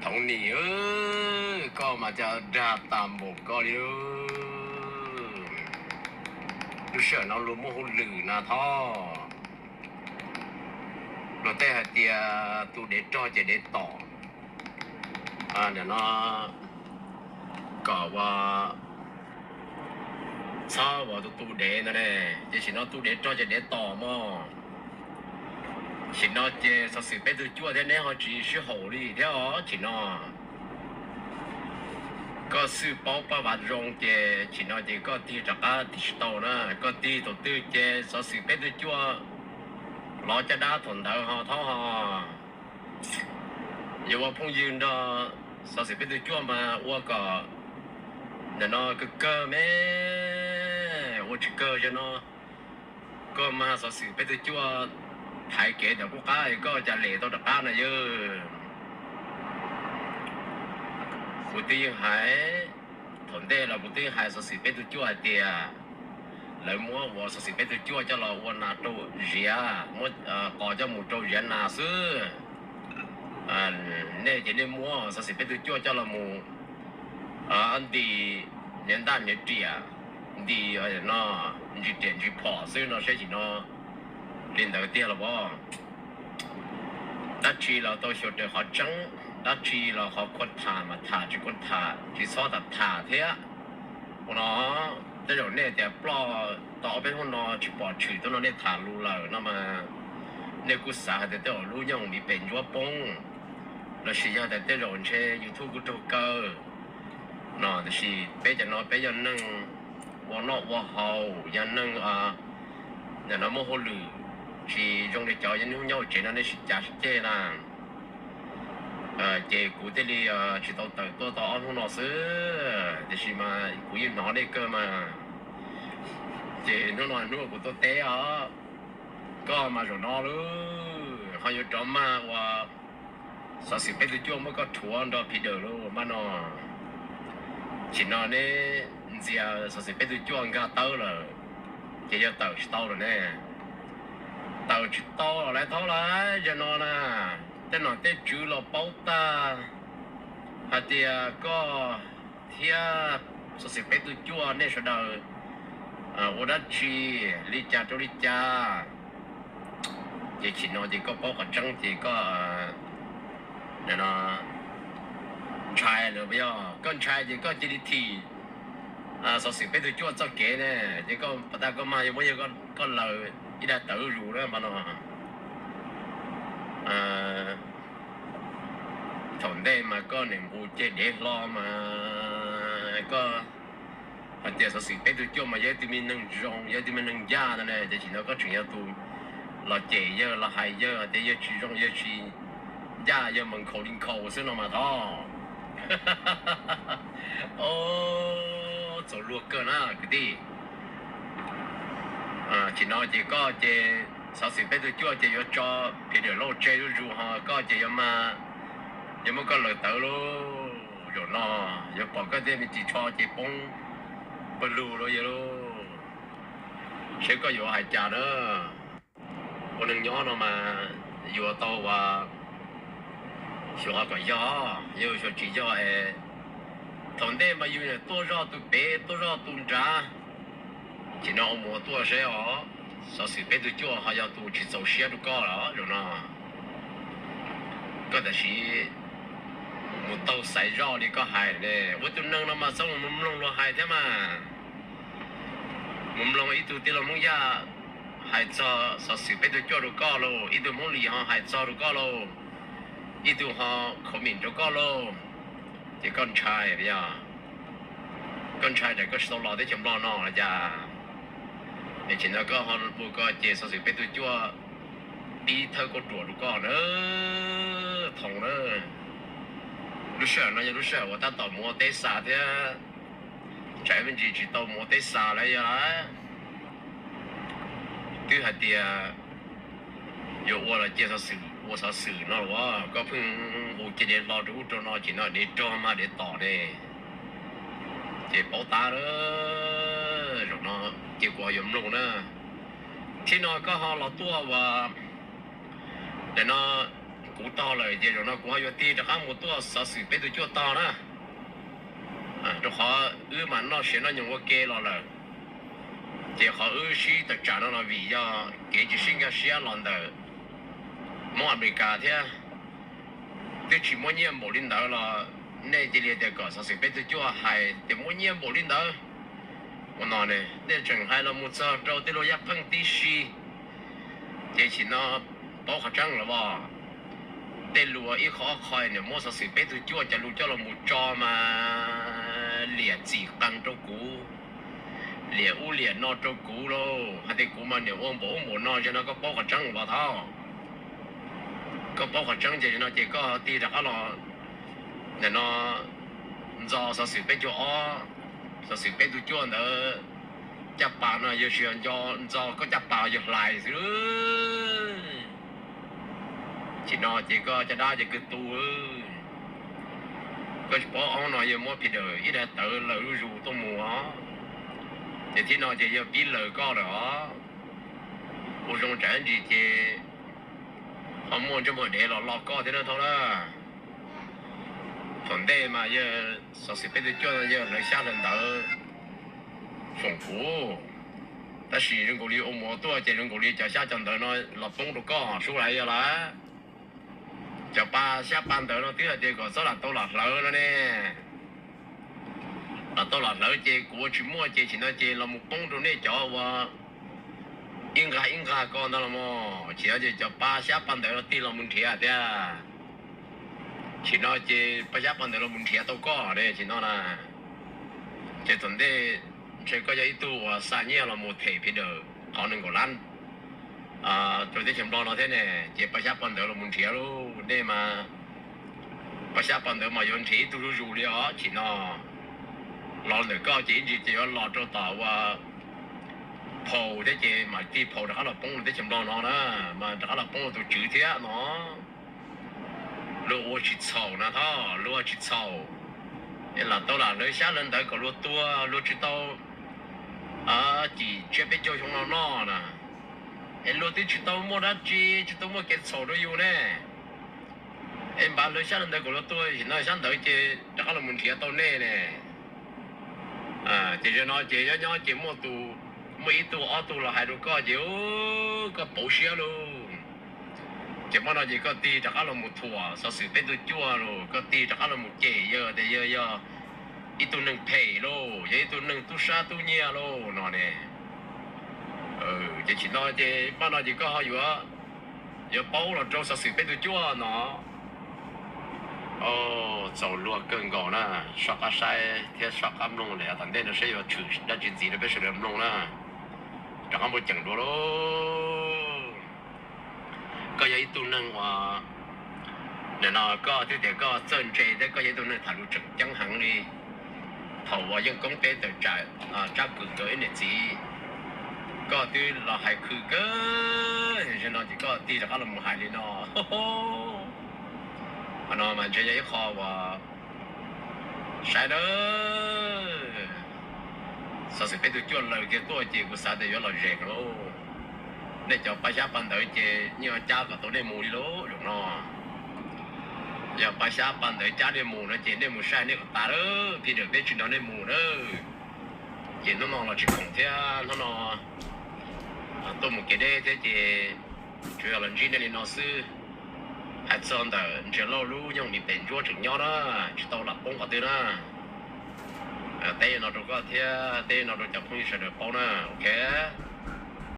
Thaum nim, koj mas cas dag tas npaum koj li. Lub sij hawm no luag muaj hauj lwm na thov. Luag tej hais tias tus dev rog ces dev tom. Nim no kom ua txhob ua tus tu dev ntawd ne, ces sim no tu dev rog ces dev tom mog. Sim no ces xov xwm peb tug cuaj thiab neb ho tsis sib haum li thiab os. Sim no koj xwb paub paj vav zoo ces sim no ces koj tig rov qab tig tsis tau na. Koj tig thaum twg ces xov xwm peb tug cuaj lov caj dab thaum ntawd ho thov ho. Yuav ua phooj ywg nrog xov xwm peb tug cuaj mas ua kom ntawm no kawg kawg me, ua tsis kawg zaum no koj mas xov xwm peb tug cuaj thaiv kev ntawm qub qab koj cas lem tau rov qab na yawg. Kuv twb yeej hais, thaum ntej los kuv twb yeej hais xov xwm peb tug cuaj hais tias lawv muab ua xov xwm peb tug cuaj coj los ua nas rau ziav, muab qos coj mus rau ziav nas xwb. Nej ces nej muab xov xwm peb tug cuaj coj los mus nti niam ntaj niam riam, nti no ntsis riam ntsis phom xwb no seb sim no li ntawd tiag los as. Dab tsi los tau xyuas raws qhov tseeb, dab tsi los qhov khuas tham mas tham, tsis khuas tham tsis txhob tham tham thiab. Ua no tej zaum nej tias ploj tau ob peb hnub no tsis pom tshwm tuaj no nej tham lus lawm no mas nej kuj xav hais tias tej zaum lub nyoog mi pem ntsuab poob lossis yog tias tej zaum ntshe YouTube kuj raug kaw no. Tiam sis peb cov no peb yog neeg ua noj ua haus, yog neeg nim no muaj hauj lwm tsis zoo li cov hnub nyob hauv tsev no nej sib cav sib ceg na. Ces kuv thiaj li tsis tau tawm tuaj tau ob hnub no xwb, tiam sis mas kuv yeej hnov nej kawg mas. Ces hnub no hnub kuv tuaj teb os, koj mas zaum no lub ho yuav rov mag ua xov xwm peb tug cuaj muab koj rhuav nrog Peter lub npaj no. Sim no neb ntxias xov xwm peb tug cuaj nkag tawb lawm, ces yog tawm tsis tau lawm ne. Tawm tsis tau los lawv thaub lawm zaum no na. Tej nom tej tswv los paub tag hais tias koj thiab xov xwm peb tug cuaj nej sawv daws ua dab tsi li cas rau li cas. Ces sim no ces koj paub qhov tseeb ces koj ntshai lawm puas yog? Koj ntshai ces koj cia li thim xov xwm peb tug cuaj txoj kev ne, ces koj pas tag koj mag yuav muab yawg koj laws ib daim tawv zus na mas no. Thaum ntej mas koj niam nqus ceg dev hlo mas koj hais tias xov xwm peb tug cuaj mas yog ib tug me neeg zoo, yog ib tug me neeg ncaj no ne, ces sim no koj tseem yog tus los cem yawg los hais yawg tias yawg tsis zoo yawg tsis ncaj yawg mas nkhaus li nkhaus xwb no mas thov. Txaus luag kawg na kwv tij. Sim no ces koj ces xov xwm peb tug cuaj ces yuav tso Peter Lauj tseg zuj zus ho koj ces yuav mag, yuav muab koj laws tawv lauj. Zaum no yuav pom koj tej me ris tsho ces poob pawg lug lauj yawg lauj. Seb koj yuav hais cas na. Ua neeg nyob no mas yuav tau ua xyuas kom yog, yog xyuas tsis yog es thaum ntej mas yus tuaj zoj tus pem tuaj zoj tus nrad, ces no ua mus ua tuaj seb os, xov xwm peb tug cuaj ho yog tus tsis txaus siab rau koj los zaum no. Koj tam sim mus taug xaiv zoj li koj hais ne, ua tus neeg no mas txhob mus mloog luag hais thiab mas. Mus mloog ib tug tij laug Hmoob Yaj hais txog xov xwm peb tug cuaj rau koj lauj, ib tug Hmoob Lis ho hais txog rau koj lauj, ib tug ho comment rau koj lauj, ces koj ntshai yog, koj ntshai tas koj tsis tau los teb chaws Nplog no los cas. Es tsis ntawd koj ho ua koj ces xov xwm peb tug cuaj pib thawb kauj ruam rau koj na, Thoom na. Lub sij hawm no yog lub sij hawm uas tab tom mus ua teb xa thiab, tsam me ntsis tsis tau mus ua teb xa lawm yog. Twb hais tias yuav ua los cia xov xwm ua xov xwm no los koj pheej hu cia dev hlo rau ub rau no ces no dev rog mas dev tom ne, ces paub tab lawm. Zaum no ces kuv yuav mloog na. Thiab no koj ho los tuaj ua, nim no kuv kuv tog lawm ces zaum no kuv ho yuav tig rov qab mus tuaj xov xwm peb tug cuaj tog na. Rau qhov wb mas noj siav noj nyoos ua ke los lawm, ces qhov wb sib tawm tsam no los vim yog kev tsis sib nkag siab los ntawm Hmoob Amelikas thiab. Twb tsis muaj nyiaj npaum li ntawd los nej cia li tias kom xov xwm peb tug cuaj hais tias muaj nyiaj npaum li ntawd. Ua no ne, nej tseem hais los mus txog rau tej luag yaj pheej tib si, ces sim no paub qhov tseeb lawm os. Tej luag ib qho ob qho nws muab xov xwm peb tug cuaj cov lus coj los mus tso mas liam txim qees rau kuv, liam ub liam no rau kuv lauj, hais tias kuv mas niam ua npaum ub npaum no, zaum no koj paub qhov tseeb los thov. Koj paub qhov tseeb ces no ces koj tig rov qab los ntawm no ntxo xov xwm peb caug ob, xov xwm peb tug cuaj ntawd caj pas no yog tsis yog nco ntxo koj caj pas yog hlais xwb. Ces no ces koj caj dab ces kawg tu. Koj tsis paub ob no yog muab phi daws ib daim tawv lawv zuj zus tuaj mus os. Ces thib no ces yog pib lawv koj lawm os. Ua zoo tsam ntsis ces ho muaj ntsej muag dev los lo koj thiab na thov na. Thaum ntej mas yog xov xwm peb tug cuaj yog lawv xyab lawv ntawv foom kuv, tab sis zoo nkaus li ua mus ua tuaj ces zoo nkaus li cov xyab cov ntawv no los poob rau koj sub lawm yog lawm. Cov pa xyab pa ntawv no twb hais tias kom txhob lam tau lam hlawv no ne. Lam tau lam hlawv ces kuv ua tsis muaj ces sim no ces los mus poob rau nej cov uas ib nqag ib nqag ko ntag los mas. Sim no ces cov pa xyab pa ntawv no tig los mus nrhiav tiag. Sim no ces pa xyab pa ntawv los mus nrhiav tau koj ne sim no na. Ces thaum ntej ntshe koj yog ib tug uas xa nyiaj los mus them phi daws qhov nees nkaum lab rau teb chaws Nplog no thiab ne, ces pa xyab pa ntawv los mus nrhiav lauj. Nej mas pa xyab pa ntawv mas yuav nrhiav ib tug zuj zus li os. Sim no los ntawm koj ces ib ntsis ces yuav los rau tom uas phaus thiab ces mam tig phaus rov qab los poob rau teb chaws Nplog no na, mas rov qab los poob rau tus tswv thiab no. Luag ua tsis txhaum na thov, luag ua tsis txhaum. Es lam tau lam hlawv xyab hlawv ntawv kom luag tuag, luag tsis tau cim tsiab peb caug xyoo no noj na. Es luag twb tsis tau muaj dab tsi, tsis tau muaj kev txhaum rau yus ne. Es npav hlawv xyab hlawv ntawv kom luag tuag, sim no xyab ntawv ces rov qab los mus nrhiav tau nej ne. Ces zaum no ces nyob nyob ces muaj tus, muaj ib tug ob tug los hais rau koj ces koj pauv siab lauj. Ces hmo no ces koj tig rov qab los mus thuam xov xwm peb tug cuaj lauj, koj tig rov qab los mus cem yawg tias yawg yog ib tug neeg phem lauj, yog ib tug neeg tub sab tub nyiag lauj no ne. Ces sim no ces hmo no ces koj ho yuav, yuav paub los rau xov xwm peb tug cuaj no. Txaus luag kawg nkaus na, soj qab saib thiab soj qab mloog lawm, tom ntej no saib yuav tshwm dab tsi ntxiv rau peb sawv daws mloog na. Rov qab npau ceem dua lauj. Koj yog ib tug neeg uas, nim no koj twb tias koj txawj ntse thiab koj yog ib tug neeg tham lus tseem ceeb heev li. Thaum uas yeej koob peb tawm tsam tsab kwm rau ib niam txiv, koj twb los hais khwv kawg, zaum no ces koj tig rov qab los mus hais li no. Qhov no mas ntshe yog ib qho uas saib na. Xov xwm peb tug cuaj laws kiag tuaj ces kuv xav tias yuav lom zem lauj. Nej cov pab xyab pab ntawv ces yeej cab kom tau nej mus li lauj zaum no. Yog pab xyab pab ntawv cab nej mus no ces nej mus saib nej kom tas lawm, phi daws peb tsis nrog nej mus na. Ces hnub no los tsis khoom thiab, hnub no tuaj mus kev deb thiab ces tsuas yog los ntsib nej li no xwb. Hais txog ntawm Ntsiag Lauj lub nyoog mi pem ntsuab tseem nyob na, tsis tau lam poob qhov twg na. Teb no rau koj thiab teb no rau cov phooj ywg sawv daws paub na, ok.